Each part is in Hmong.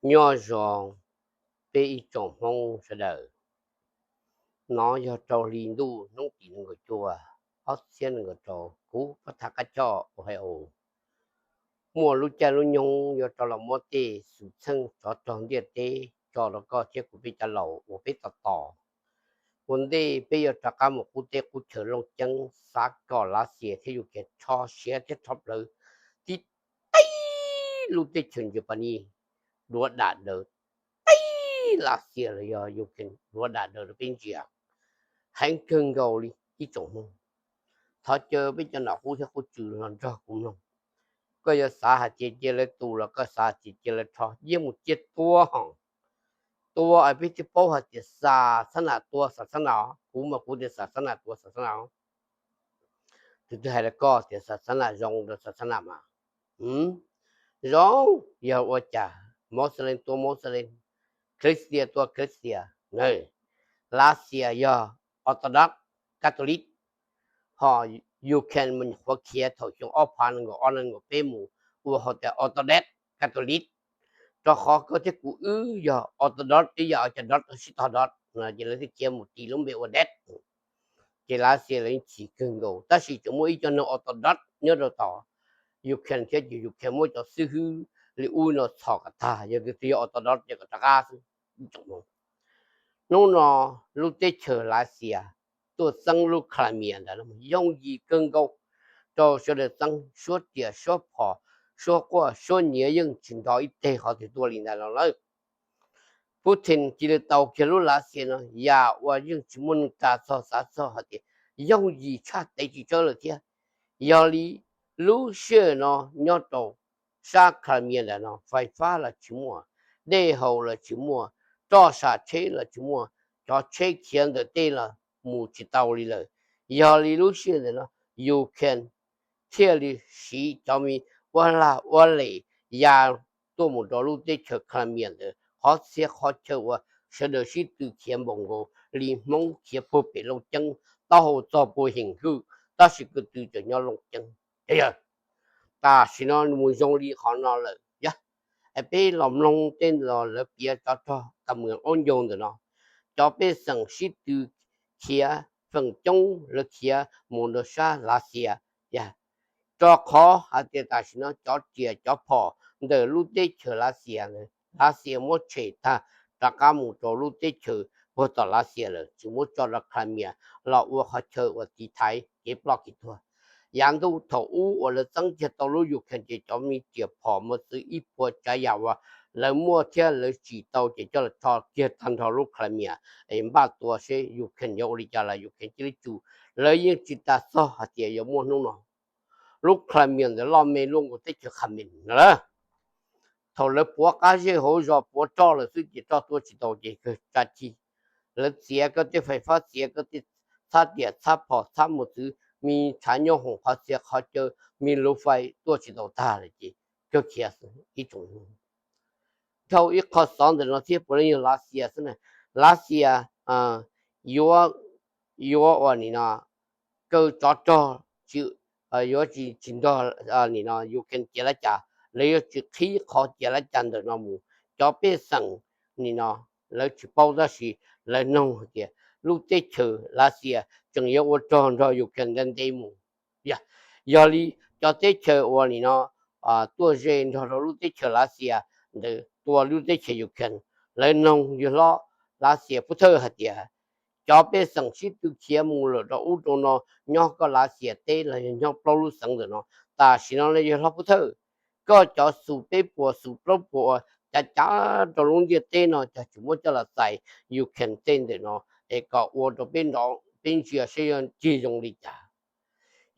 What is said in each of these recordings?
Nyob zoo peb ib tsoom Hmoob sawv daws. No yog rau hli ntuj hnub tim nees nkaum cuaj, ob txhiab nees nkaum rau, kuv Pov Thaj Qab Choj ua hais os, muaj lub caij lub nyoog yuav rov los muab tej xwm txheej tsov rog ntiaj teb tso rau koj thiab kuv peb cov laus uas peb tos tos. Ua ntej peb yuav rov qab mus qub teb qub chaw Looj Ceeb, xav kom Lav Xias thiab Yus Khees rho siab thiab rho plawv tib teb lub teb chaws Ntsis Pas Nis, duav dam daws teb Lav Xias los yog Yus Khees duav dam daws rau peb ntsia heev kawg nkaus li ib tsoom Hmoob. Thov caw peb cov nom qub thiab qub tswv los nrog kuv mloog. Koj yuav xav hais tias cia lawv tu los koj xav hais tias cia lawv rho, yeej mus cia tua ho. Tua es peb thiaj paub hais tias xa xab nam tua xa xab nam, kuv mas kuv tias xa xab nam tua xa xab nam. Tus twg hais rau koj tias xa xab nam zoo rau xa xab nam mas? Zoo, yog ua cas Moslem tua Moslem, Christian tua Christian, Lav Xias yog Orthodox Catholic, ho Ukraine mus qhuav khiav thaum xyoo ob phav nees nkaum ob nees nkaum peb mus ua hais tias Orthodox Catholic, rau qhov koj thiab kuv wb yog Orthodox ib yam cov Dutch sib tog Dutch no ces lawv thiaj khiav mus tis lub npe ua Dutch. Ces Lav Xias lawv yeej chim kawg nkaus, tab sis tseem muaj ib co neeg Orthodox nyob rau tom Ukraine thiab ces Ukraine muab cov xib hwb li ub no txhom kom tag, yog tus twg yog Orthodox ces kom rov qab xwb. Hnub no lub teb chaws Lav Xias tuaj txeeb lub Crimea ntawd yooj yim kawg nkaus rau sawv daws txeeb, suab riam suab phom, suab quaj suab nyiav yeej tsis nrov ib teg qhov twg tuaj li ntawd los lawm. Putin cia li tau kiag lub Lav Xias no yam uas yeej tsis muaj neeg ras txog xav txog hais tias yooj yim tshaj tawm tsis tsawg lawm thiab. Yog li lub sij hawm no nyob rau sab Crimea ntawm no fais fab los tsis muaj, dej haus los tsis muaj, roj sam tsheb los tsis muaj, cov tsheb khiav ntawm tej los mus tsis tau li lawm. Yog li lub sij hawm ntawm no Ukraine thiaj li siv cov me uab lag uab les ya tuaj mus rau lub teb chaws Crimea ntawd, qhov txhia qhov chaw uas sawv daws sib tw khiav npaum nkaus li Hmoob khiav puag pem Looj Ceeb, taub hau txog puag Heem Hwj, tab sis ko tw tseem nyob Looj Ceeb. Yog tam sim no mus zoo li qhov no lawm, yog peb los mloog tej los lawv piav tsov rog kas mws aub ncaug ntawm no, cov pej xeem sib tw khiav feem coob lawv khiav mus rau sab Lav Xias, yog rau qhov hais tias tam sim no cov riam cov phom ntawm lub teb chaws Lav Xias ntawd Lav Xias muab tshem tag, rov qab mus rau lub teb chaws puag tom Lav Xias lawm, tsis muab tso rau Crimea los ua qhov chaw uas tiv thaiv kev ploj kev tuag. Yav ntuj thaum ub uas lawv txeeb kiag tau lub Ukraine ces cov me riam phom mos txwv ib puas tsav yam uas lawv muaj thiab lawv tsim tau ces coj los tso kiag tag nrho lub Crimea es npaj tua seb Ukraine yuav ua li cas los Ukraine cia li tsum. Lawv yeej tsis tas txog hais tias yuav muaj hnub no. Lub Crimea ntawd loj me luaj nkaus teb chaws Crimea no lawm. Thaum lawv puav qab zej hauv zos puav roj lawm xwb ces roj tuaj tsis tau ces kawg tsa ci. Lawv txiav koj tej fais fab, txiav koj tej txhab riam txhab phom txhab mos txwv, me tshav nyob hoom qhov txhia qhov chaw, me lub fais tuaj tsis tau tag lawm ces kawg khiav xwb ib tsoom. Dhau ib qho xov ntawm no thiab puav leej yog Lav Xias xwb na. Lav Xias yuav, yuav ua nim no kaw tsov rog, yuav tsis nrog nim no Ukraine cia lab cas, lawv yuav tsis qhib qhov cia lab cas ntawm no mus. Cov pej xeem nim no lawv tsis paub tab sis lawv noog hais tias lub teb chaws Lav Xias tseem yuav ua rog nrog Ukraine ntev ntev mus. Yog, yog li cov teb chaws uas nim no tuaj ze nrog rau lub teb chaws Lav Xias ntawd tua lub teb chaws Ukraine, lawv noog yawg hlob Lav Xias Pub Thawj hais tias cov pej xeem sib tw khiav mus lawm rau ub rau no, nyob koj Lav Xias teb los yog nyob plaub lub xeev ntawm no, tam sim no yawg hlob Pub Thawj, koj cov xus peb puas xus plaub puas uas cav cav rau lub ntiaj teb no cog tsis muab coj los txais Ukraine tej ntawm no es kom ua rau peb nrov peb ntsia seb yuav cig zoo li cas.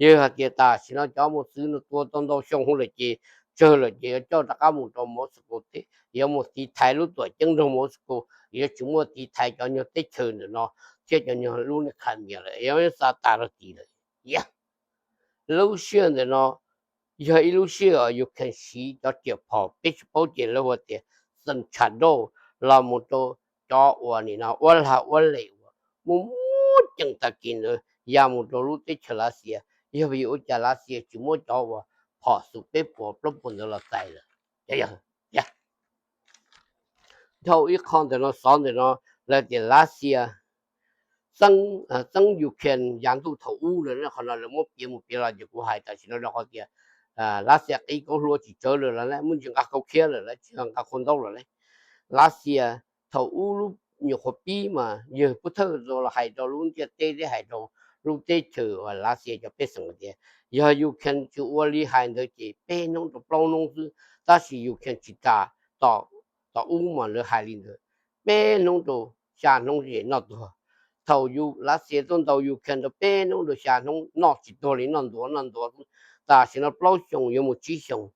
Yog hais tias tam sim no cov mos txwv no tua tau ntau xyoo lawm ces tsawg lawm ces yuav coj rov qab mus rau Moscow teb, yuav mus tiv thaiv lub tuam ceeb nrog Moscow, yuav tsis muaj tiv thaiv cov nyuag teb chaws ntawm no thiab cov nyuag lub niag Crimea lawm, yuav xa tas rau tid lawm. Lub sij hawm ntawm no yog ib lub sij hawm Ukraine siv cov riam phom peb tsis paub ces lawv hu tias Shaheed los mus rau cov uas nim no uab lag uab les uas muaj muaj ceem tag kis ntawd ya mus rau lub teb chaws Lav Xias. Yog vim ua cas Lav Xias tsis muab cov uas phom xus peb puas plaub puas ntawd los txais lawm? Yog, yog, Dhau ib qho ntawm no xov ntawm no, lawv tias Lav Xias txeeb Ukraine yav ntuj thaum ub lawm, qhov no lawv muab piav mus piav los ces kuv hais tam sim no rau qhov tias Lav Xias qiv kauv hluas tsis tsawv lawm, lawv muab ntsis nqa khau khiab lawm, lawv tsis nqa khau ntaub lawm. Lav Xias thaum ub lub nyuam qhuav pib mas yawg Pub Thawj los hais rau lub ntiaj teb thiab hais rau lub teb chaws Lav Xias cov pej xeem tias yog Ukraine tsis ua li hais ntawd ces peb hnub rau plaub hnub xwb, tab sis Ukraine tsis kam. Tom ub mas lawv hais li ntawd, peb hnub rau xya hnub ces noj tuag. Thaum Lav Xias tuaj ntaus Ukraine rau peb hnub rau xya hnub noj tsis tuag li, noj ntuav noj ntuav xwb. Tam sim no plaub xyoos yuav mus tsib xyoos,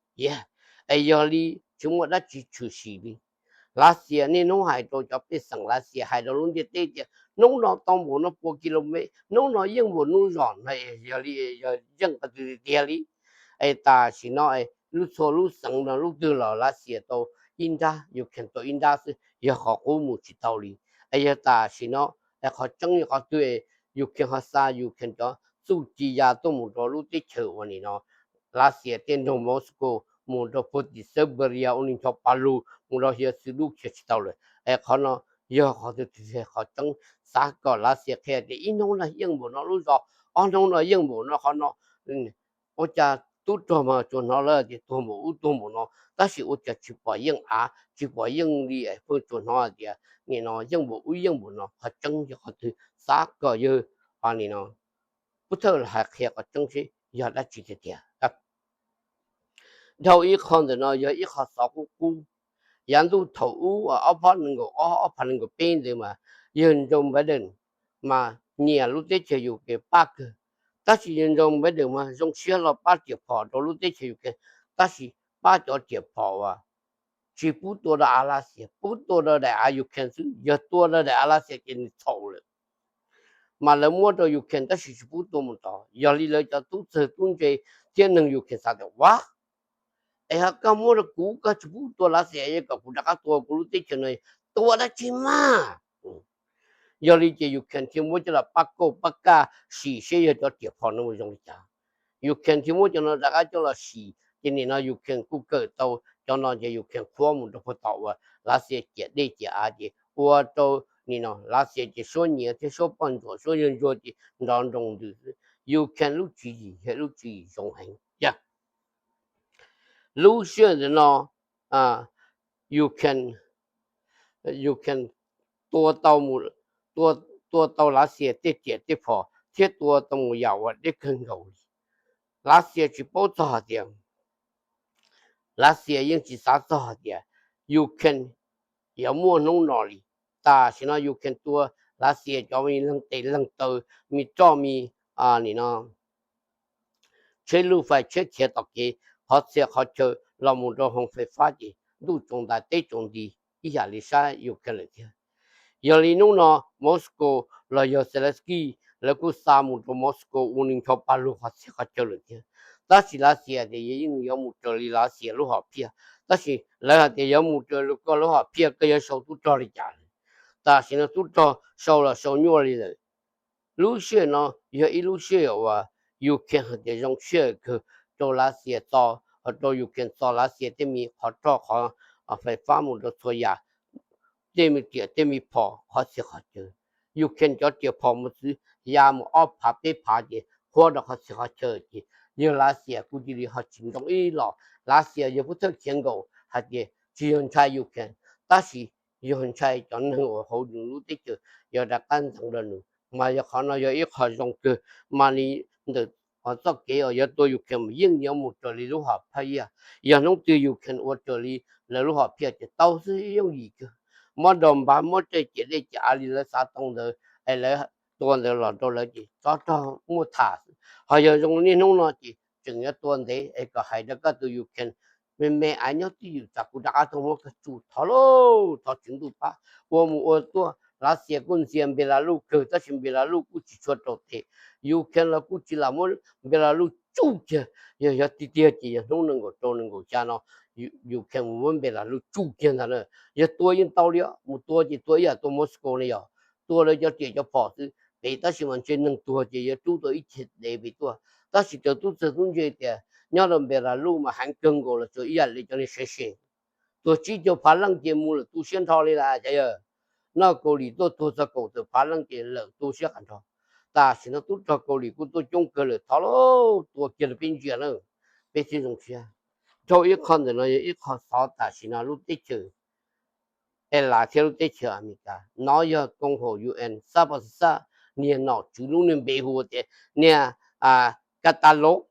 es yog li tsis muaj dab tsi tshwm sim li. Lav Xias niaj hnub hais rau cov pej xeem, Lav Xias hais rau lub ntiaj teb tias hnub no tau npaum no pua kilomev, hnub no yeej npaum hnub zos no, yog li yog yeej qhov twg tiag tiag li. Es tam sim no lub txhua lub xeev no lub twg los Lav Xias tau ib nrab, Ukraine tau ib nrab xwb, yog qhov qub mus tsis tau li. Es yog tam sim no qhov tseeb yog qhov twg, Ukraine ho xa Ukraine cov txuj ci ya tuaj mus rau lub teb chaws uas nim no Lav Xias tej nroog Moscow, mus rau Putin Siberia ua neeg ncho pa lug, mus rau hiav txwv dub khiav tsis tau lawm. Es qhov no yog qhov twg tiag, qhov tseeb xav kom Lav Xias qhia tias ib hnub no yeej npaum no lub zos, ob hnub no yeej npaum no qhov no. Ua cas tub rog mas tsuas hnov lawv tias tuag npaum ub tuag npaum no, tab sis ua cas tsis pom yeej av, tsis pom yeej li, pheej tsuas hnov hais tias nim no yeej npaum ub yeej npaum no. Qhov tseeb yog qhov twg, xav kom yawg nim no Pub Thawj los hais qhia qhov tseeb seb yog dab tsi tiag tiag. Dhau ib qho ntawm no yog ib qho xov qub qub. Yav ntuj thaum ub ob phav nees nkaum ob, ob phav nees nkaum peb ntawd mas yawg Joe Biden mas nyiam lub teb chaws Ukraine pab kawg, tab sis yawg Joe Biden mas zoo siab los pab riam phom rau lub teb chaws Ukraine, tab sis pab cov riam phom uas tsis pub tua rau av Lav Xias, pub tua rau daim av Ukraine xwb. Yog tua rau daim av Lav Xias ces nws txhaum lawm. Mas lawv muab rau Ukraine tab sis tsis pub tua mus tod. Yog li lawv cov tub txawg tub ntse thiab neeg Ukraine xav tias, ua, es ho koj muab rau kuv, koj tsis pub tua Lav Xias, es kom kuv rov qab tua kuv lub teb chaws no, tua dab tsi mas? Yog li ces Ukraine thiaj muab coj los pab kauj pab kaj sim seb yog cov riam phom no mus zoo li cas. Ukraine thiaj muab cov no rov qab coj los sim, ces nim no Ukraine kuj kawm tau cov no ces Ukraine qhuab mus rau puag tom uas Lav Xias ciam dej ciam av, ces ua rau nim no Lav Xias ces suab nyiav thiab suab poj ntsuam suab yawg ntsuag ces nrov nroo ntws xwb. Ukraine lub tswv yim yog lub tswv yim zoo heev. Yog lub sij hawm ntawm no Ukraine, Ukraine tua tau, tua tau Lav Xias tej riam tej phom thiab tua tau mus yam uas deb kawg nkaus li. Lav Xias tsis paub txog hais tias, Lav Xias yeej tsis xav txog hais tias Ukraine yuav muaj hnub no li. Tam sim no Ukraine tua Lav Xias cov me leeg tes leeg taw, me roj me, nim no tsheb luj fais tsheb khiav tom kev, qhov txhia qhov chaw los mus rau hoo fais fab ces ntuj tsaus ntais teb tsaus nti ib yam li sab Ukraine lawm thiab. Yog li hnub no Moscow los yog Zelensky lawv kuj xa mus rau Moscow ua neeg ncho pa lug qhov txhia qhov chaw lawm thiab. Tab sis Lav Xias tias yeej yuav mus raws li Lav Xias lub hom phiaj, tab sis lawv hais tias yog mus raws li koj lub hom phiaj koj yuav sau tub rog li cas lawm. Tam sim no tub rog sau los sau nyuaj li lawm. Lub sij hawm no yog ib lub sij hawm uas Ukraine hais tias zoo sij hawm kawg rau Lav Xias txo, rau Ukraine txo Lav Xias tej me qhov roj qhov fais fab mus rau txhua yam, tej me riam tej me phom qhov txhia qhov chaw. Ukraine cov riam phom mus txwv ya mus ob phav peb phav ces huab rau qhov txhia qhov chaw ces yog Lav Xias kuj cia li ho tsis nroo ib los. Lav Xias yog pub thawj khiav nkaus hais tias tsis yog ntshai Ukraine, tab sis yog ntshai cov neeg uas hauv nws lub teb chaws yuav rov qab ntxeev rau nws. Mas yog qhov no yog ib qho zoo kawg, mas li ntawm txoj kev uas yuav tua Ukraine mas yeej yuav mus raws li lub hom phiaj. Yog hnub twg Ukraine ua raws li lawv lub hom phiaj ces tau xwb, yooj yim kawg. Muab Donbas muab tej ciam dej ciam av li lawv xav tau ntawd es lawv tua ntawd los rau lawv ces tsov rog muaj tham xwb. Ho yog zoo niaj hnub no ces tseem yuav tua ntev es kom hais rau koj tus Ukraine me me aiv nyob twj ywm tsam kuv rov qab tuaj muab koj tsuj. Thov lauj, thov Tswv Ntuj pab. Ua mus ua tuaj Lav Xias kuj ntxias Npelas Luj kawg tab sis Npelas Luj kuj tsis tshua raus tes. Ukraine los kuj tsis lam muab Npelas Luj tsuj kiag. Yog yog tiag tiag ces yog hnub nees nkaum rau nees nkaum xya no Ukraine mus muab Npelas Luj tsuj kiag ntag na. Yog tua yeej tau li os, mus tua ces tua ib yam tua Moscow ne yog tua lawv cov riam cov phom xwb pem, tab sis mas ntshe neeg tuag ces yuav rub tau ib ceg dev pem tuaj. Tab sis raws tub txawg tub ntse tias nyob rau Npelas Luj mas heev kawg nkaus los tsuas ib yam li cov niag sev sev. tuag tsib caug phav leej ces mus lawm tu siab nrho li las cov yawg. Noj Kaus Lim tuaj tuag txog kaum tawm phav leej ces lawm tu siab qas nrho. Tam sim no tub rog Kaus Lim kuj tuaj coob kawg lawm, thov lauj, tua kiag rau peb ntsia na, peb thiaj zoo siab. Dhau ib qho ntawm no yog ib qho xov tam sim no lub teb chaws Iran thiab lub teb chaws Amelikas, nov yog koom haum U N xab pas xab, niag nom tswv lub niag npe hu tias niag Katalov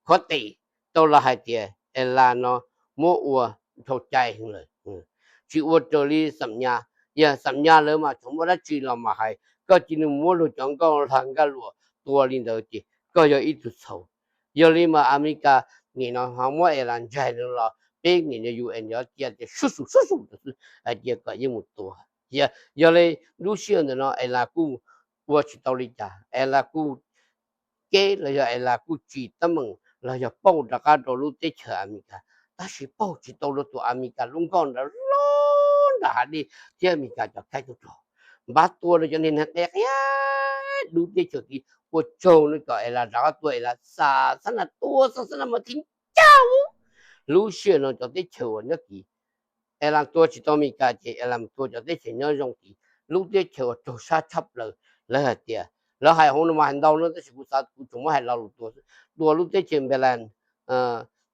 Khuav Tes tau los hais tias Iran no muab ua dhau cai heev lawm, tsis ua raws li xam nyas. Yog xam nyas lawv mas tsuas muaj dab tsi los mas hais, koj cia li muab luag cov nkauj hla nkauj luam tua li ntawd ces koj yog ib tug txhaum. Yog li mas Amelikas nim no ho muab Iran ntsaig los peb nim no U N yuav cia tias sub sub sub sub xwb, hais tias kom yeej mus tua. Yog li lub sij hawm ntawm no Iran kuj ua tsis tau li cas, Iran kuj keb los yog Iran kuj tsim teeb meem los yog pauj rov qab rau lub teb chaws Amelikas, tab sis pauj tsis tau rau tus Amelikas lub nkoj nram lub nram hav dej thiab Amelikas cov khaib tub rog, npaj tua rau cov niag neeg qia qia dub teb chaws tid. Ua tsaug no kom Iran rov qab tua, Iran xa xab nas tua, xa xab nas mas thib ncaj. Lub sij hawm no cov teb chaws uas nyob tid, Iran tua tsis tau Amelikas ces Iran mus tua cov teb chaws nyob zoo tid, lub teb chaws uas raug sab tshaj plaws. Lawv hais tias, lawv hais hauv no mas hais ntau no tab sis kuv xav kuv tsuas muab hais lo lus tua, tua lub teb chaws Npelas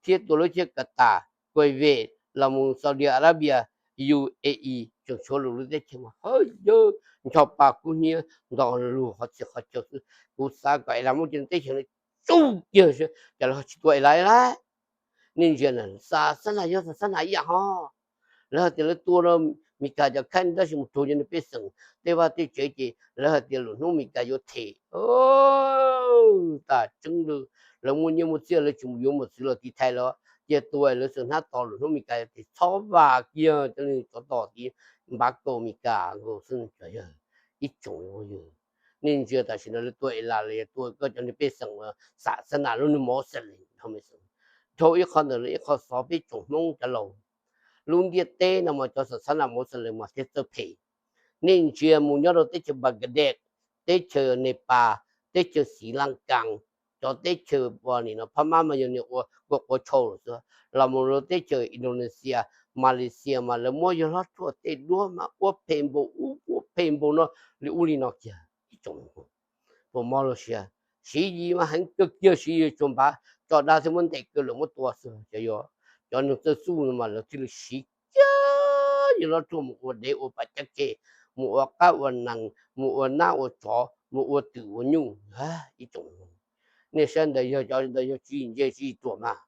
thiab tua lub teb chaws Katas, Kuwait los mus Saudi Arabia, U A E, tseem tshuav lwm lub teb chaws mas hawb yawg ncho pa kub hnyiab nto lug qhov txhia qhov chaw xwb. Kuv xav kom Iran muab cov teb chaws no tsuj kiag, cov lawv ho tsis tua Iran lawm. Nej ntsia na, xa xab nas yog xa xab nas ib yam ho. Lawv hais tias lawv tua rau Amelikas cov khaib tab sis mus raug cov niag pej xeem tej vaj tej tsev ces lawv hais tias lwm hnub Amelikas yuav them. Tas tseeb lawm, lawv muaj nyiaj muaj txiaj lawv tsis yuav mos txwv los tiv thaiv lawm, cia tua lawv xwb hnab tos lwm hnub Amelikas yuav them. Txhob vam kiag cov tsov tom tid, npav kaus Amelikas nkaus xwb cov yawg. Ib tsoom yawg, nej ntsia tam sim no lawv tua Iran los yog tua koj cov niag pej xeem uas xa xab nas lub niag Moslem dhau Amelikas. Dhau ib qho ntawm no ib qho xov peb tsoom Hmoob cov laus, lub ntiaj teb no mas cov xa xab nas Moslem mas thiaj txawj phem. Nej ntsia mus nyob rau teb chaws Bangladesh, teb chaws Nepal, teb chaws Sri Lanka, cov teb chaws uas nim no Phab Mab mas yog niag ua quav quav tshau lawm xwb, los mus rau teb chaws Indonesia, Malaysia mas lawv muab yawg hlob ruaj tej duab mas ua phem npaum ub ua phem npaum no li ub li no kiag. Ib tsoom puas mob lub siab? Siv Yis mas heev kawg kiag, Siv Yis tsuas npav tso dag thiab muab ntes kaw lawm muab tua xwb. Cov, cov neeg txawj txuj no mas lawv thiaj li siv kiag yawg hlob ruaj mus ua dev ua pas cab ke, mus ua qab ua nees, mus ua nab ua tsov, mus ua twm ua nyuj. Ib tsoom, nej saib ntawd yog cov ntawd yog tswv yim ntse tswv yim ruam mas.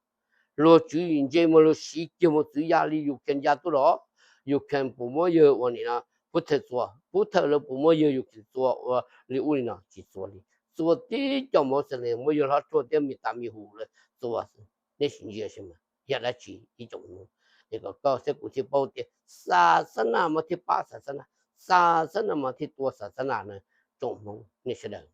Luag tswv yim ntse mas luag siv kiag mos txwv ya li Ukraine ya tuaj los. Ukraine puas muab yawg ua nim no Putin txua? Putin lawv puas muab yawg Ukraine txua ua li ub li no? Tsis txua li. Txua tib co Moslem, muab yawg hlob ruaj thiab me tas me hum lawv txua xwb. Nej sim ntsia saib mas yog dab tsi ib tsoom. Es kom koj thiab kuv thiaj paub tias xa xab nas mas thiaj pab xa xab nas, xa xab nas mas thiaj tua xa xab nas na. Tsoom Hmoob nej sawv daws,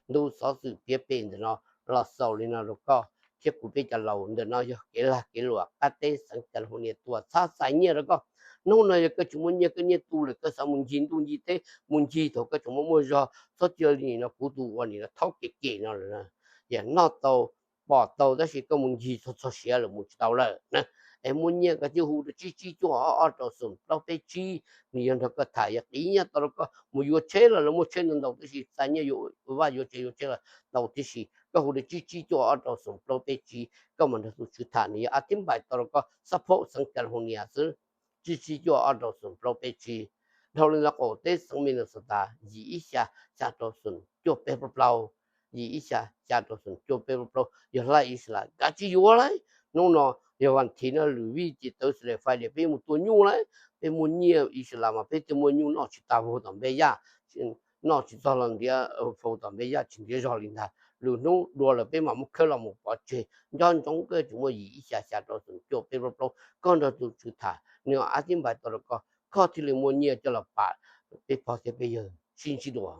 ntu xov xwm piav pem ntawm no los xaus li no rau koj thiab kuv peb cov laus. Ntawm no yog kev lag kev luam qab teb xeev California tua txhob txais nyiaj rau koj. Hnub no yog koj tsis muaj nyiaj, koj nyiaj tu lawm, koj xav mus ncig ntuj ncig teb mus ncig thaum koj tseem muaj muaj zog, txhob cia li nim no kuv tus uas nim no thaub kev kev no lawm na. Yog noj tau pom tau tab sis koj mus ncig txog txog siav lawm mus tsis tau lawm na. Es muaj nyiaj koj thiaj hu rau tsib tsib cuaj ob ob rau xoom plaub peb tsib, nws yuav nrog koj tham. Yog qiv nyiaj tau rau koj mus yuav tsheb los lawv muaj tsheb ntau ntau tib si, txais nyiaj yuav ua vaj yuav tsev yuav tsheb los tau tib si, koj hu rau tsib tsib cuaj ob rau xoom plaub peb tsib, koj mam nrog tus tswv tham. Nws yog a tib npais tau rau koj xab phob xeev California xwb, tsib tsib cuaj ob rau xoom plaub peb tsib. Dhau li ntawd qaum teb xeev Minnesota yim ib xya xya rau xoom cuaj peb plaub plaub, yim ib xya xya rau xoom cuaj peb plaub plaub. Yog hlaj Islam kav tsij yuav lauj. Hnub no yog vas thiv no lwm vij ces tawv xas les fais diam peb mus tua nyuj lauj. Peb muaj nyiaj Islam mas peb thiaj muaj nyuj noj tsis tas, faus tom npe yaj, noj tsis txog los ntiav, faus tom npe yaj tsis ntiav zog li ntag. Lwm hnub dua lawm peb mam muab khawb los mus pov tseg. Nco ntsoov koj tseem muaj yim ib xya xya rau xoom cuaj peb plaub plaub, koj nrog tus tswv tham, nws a tib npais tau rau koj, koj thiaj li muaj nyiaj coj los pam peb pog thiab peb yawg sib ntsib dua.